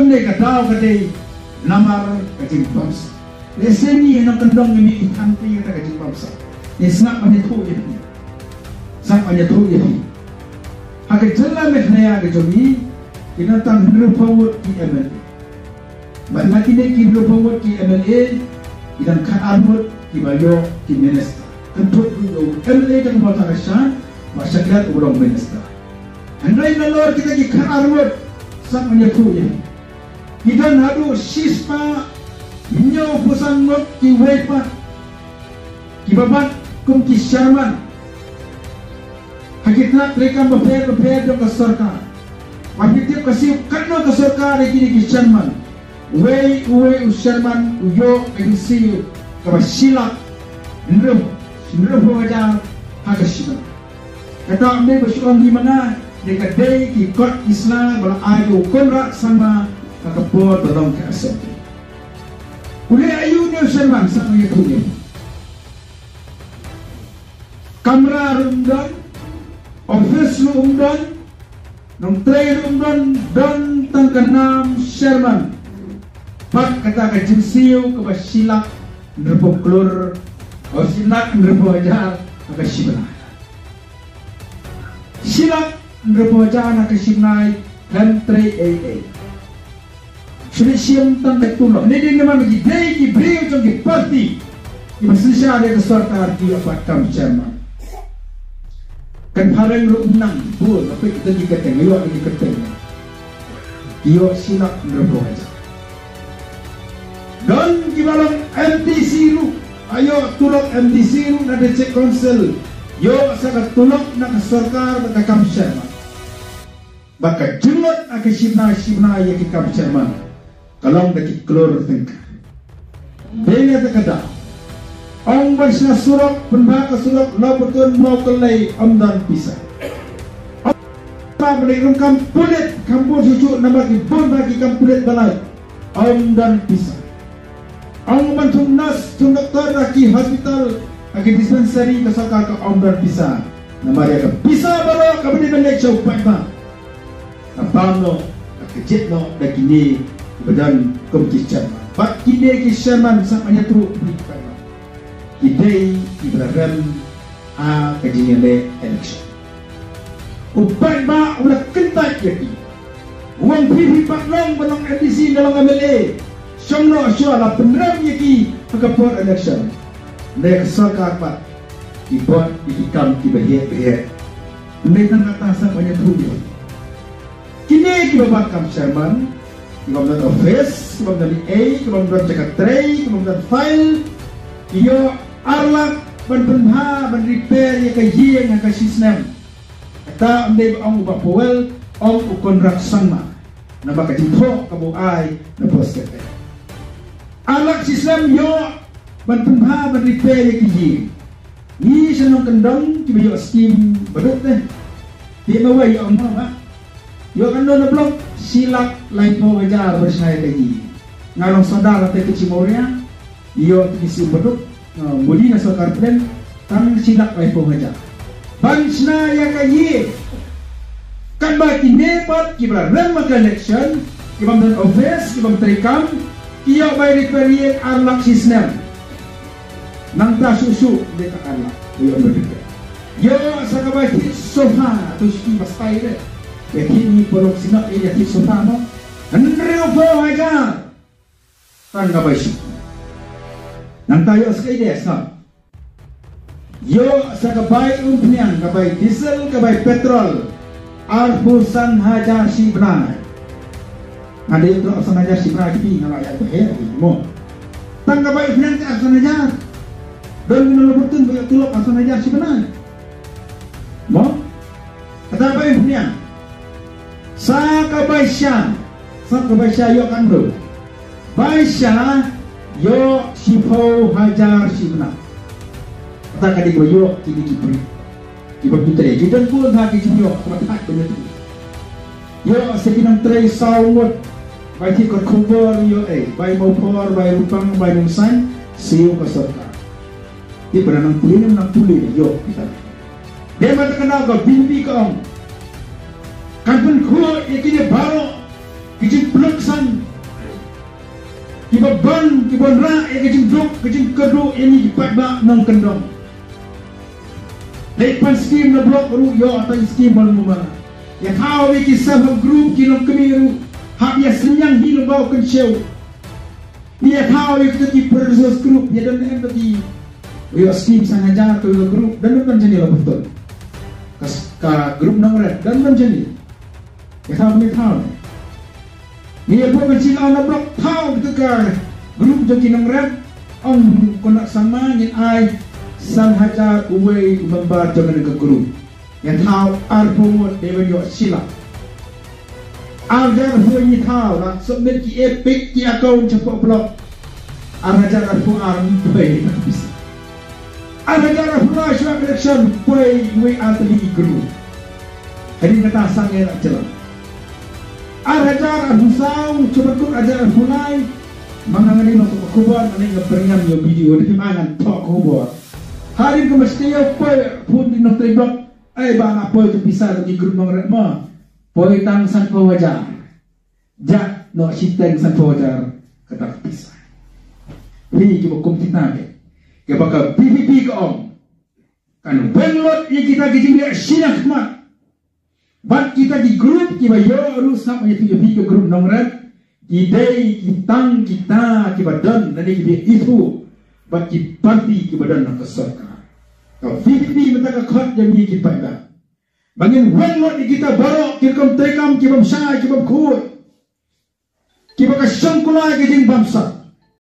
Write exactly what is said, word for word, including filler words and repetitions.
Kane ka daw ka dei namar ka jingbamsap. Lehse ngi nongkyndong ngi mih tang ïa kata ka jingbamsap. Ngi sngap ban ïathuh ïa phi. Sngap ban ïathuh ïa phi. Ha ka jylla Meghalaya ka jong ngi, ki don tang hynriewphew ngut ki M L A. Bad na kine ki hynriewphew ngut ki M L A, ki don khatar ngut kiba ïoh ki minister. Kynthup ruh ïa u M L A jong Mawthadraishan, ba sha khlieh u long minister. Hynrei nalor kita ki khatar ngut, sngap ban ïathuh ïa phi. Ki don haduh shispah hynñiewphew san ngut kiwei pat kiba bat kum ki chairman ha ki tnat treikam bapher bapher jong ka sorkar. Wat phi tip ka siew katno ka sorkar ïa kine ki chairman. Uwei uwei u chairman u ïoh ka jingsiew kaba shi lak hynriew, hynriewphew hajar ha ka shi bnai. Kata ym dei ba shu ong hi ma nga, dei ka dei ki kot ki sla ba la ai u Conrad Sangma ha ka por ba long ka assembly. U leh aïu une u chairman, sngap ban ïathuh ïa phi. Kamra ruh ym don, office ruh ym don, nongtrei ruh ym don, don tang ka nam chairman. Bad kata ka jingsiew kaba shi lak hynriewphew klur, o, shi lak hynriewphew hajar ha ka shi bnai. Shi lak hynriewphew hajar ha ka shi bnai, khlem trei ei ei. Shu leit shim tang ka tulop. Ne dei namar ba ki dei ki briew jong ki party kiba synshar ïa ka sorkar, ki ïoh pat kam chairman. Kan phareng ruh ym nang bun, hapdeng kita ki kyrteng, ïoh ki kyrteng. Ki ïoh shi lak hynriewphew hajar. Don kiba long M D C ruh, ïoh tulop M D C ruh na District Council, ïoh sa ka tulop na ka sorkar bad ka kam chairman. Bad ka jingmut ha ka shi bnai shi bnai ïa ki kam chairman ka long da ki klur tyngka. Dei na kata ka daw, ong ban shna surok, pynbha ka surok Lawpytun Mawkyllei, ym don pisa. Ong ban leit ruh kam pulit, kam bun shuh shuh namar ki bun bha ki kam pulit ba lait, ym don pisa. Ong ban thung nurse, thung doktor ha ki hospital, ha ki dispensary ka sorkar, ka ym don pisa. Namar ïa ka pisa baroh kaba dei ban leit sha u paidbah, ka bam noh, ka kjit noh da kine kiba don kum ki chairman. Bad kine ki chairman, sngap ban ïathuh ïa phi, ki dei kiba la rem ha ka jingïaleh election. U paidbah u la kyntait ïa ki. U ong phi, phi pat long ba long M D C ne long M L A, shong noh shuwa, la pynrem ïa ki ha ka por election. Hynrei ka sorkar pat ki bud ïa ki kam kiba heh ba heh. Hynrei tang kata, sngap ban ïathuh ïa phi. Kine kiba bat kam chairman, kiba ym don office, kiba ym don ei ei, kiba ym don jaka trei, kiba ym don file, ki ïoh ar lak ban pynbha, ban repair ïa ka ïing ha ka shi snem. Kata ym dei ba ong u Bah Powell, ong u Conrad Sangma. Namar ka jingthoh kaba u ai na post ka. Ar lak shi snem ïoh ban pynbha, ban repair ïa ki ïing. Ngi sha nongkyndong kiba ïoh skim baduk te. Te ma wei ïoh mo ba ïoh kan don na block, shi lak laiphew hajar ban shna ïa ka ïing. Nga long sordar te ka Chi Mawria, ïoh te ki skim baduk, uh, mudi na sorkar pdeng, tang shi lak laiphew hajar ban shna ïa ka ïing. Katba kine pat kiba la rem ha ka election, kiba ym don office, kiba ym trei kam, ki ïoh bai repair ïing ar lak shi snem. Nangta shuh shuh dei ka ar lak, ïoh bai repair. Ïoh sa ka bai thied sofa, to shi ba stai de. Ïa thied ni, paralok sngap, ïa thied sofa mo. Hynriewphew hajar. Tang ka bai shuki. Nangta ïoh sa kaei de, sngap. Ïoh sa ka bai umphniang, ka bai diesel, ka bai petrol. Arphew san hajar shi bnai. Nga dei ïoh tulop arphew san hajar shi bnai, phi, nga la ïa ka heh, phi, mo. Tang ka bai umphniang te arphew san hajar. Don ngi na Lawpytun ba ïoh tulop arphew san hajar shi bnai. Mo? Kata bai umphniang. Sa ka bai sha. Sa ka bai sha ïoh katno? Bai sha ïoh shiphew hajar shi bnai. Kata ka dei ba ïoh kine ki briew kiba ki trei. Ki don bun ha ki jingïoh kaba thait ban ïathuh. Ïoh sa ki nongtrei saw ngut. Bai thied kot khubor ïoh ei. Bai mawphor, bai rupang, bai nongsan. Siew ka sorkar. Te ba nang pule ne, nang pule ne, ïoh kita. Dei ma kata ka daw ka B J P ka ong kan pynkhuid ïa kine baroh Ki jingpynlong san kiba ban, kiba wanrah ïa ka jingduk, ka jingkyrduh ïa ngi ki paidbah nongkyndong. Leit pan skim na block ruh ïoh tang skim ban mumana. Ïa thaw ïa ki self help group ki nongkmie ruh hap ïa synñiang hi lyngba u kynshew. Ïa thaw ïa kita ki producers group ïa don em ta ki. Ïoh skim san hajar ka ïoh group don don jani la betul. Ka, ka group nongret don don jani. Ïa thaw kane thaw. Ngi ïa buh ka jingau na block thaw kita ka group jong ki nongret. Ong kona sama ngin ai san hajar uwei u member jong kane ka group. Ïa thaw arphew ngut dei ban ïoh shi lak. Ar hajar arphew ngi thaw la submit ki EPIC ki account shapoh block. Ar hajar arphew ar ngi pei ïa ka pisa. Ar hajar arphew lai shuwa election pei wei ar tylli ki group. Hadien kata sa ngin ïa la jylla. Ar hajar arphew saw shuwa kut ar hajar arphew lai. Manga ngani nong ka khubor ngani nga pyrngam ïa video ni ma ngan thok khubor. Hadien ka mesti ïa pei phone di nong tei block. Ai ba nga poi ka pisa ka ki group nongret ma. Poi tang sanphew hajar. Jah noh shiteng sanphew hajar kata ka pisa. Hi kiba kum kita ke. Kiba ka VPP ka ong. Kan weng lut ïa kita ki jingleh shina khmat. Bad kita ki group kiba ïoh ruh sngap ïa phi ïa phi ka group nongret. Ki dei ki tang kita kiba don lane kiba ithuh bad ki parti kiba don ha ka sorkar. Ka VPP mynta ka khot ïa ngi ki paidbah ba ngin weng lut ïa kita baroh ki rukom treikam ki bym shai ki bym khuid. Kiba ka shongkular ki jingbamsap.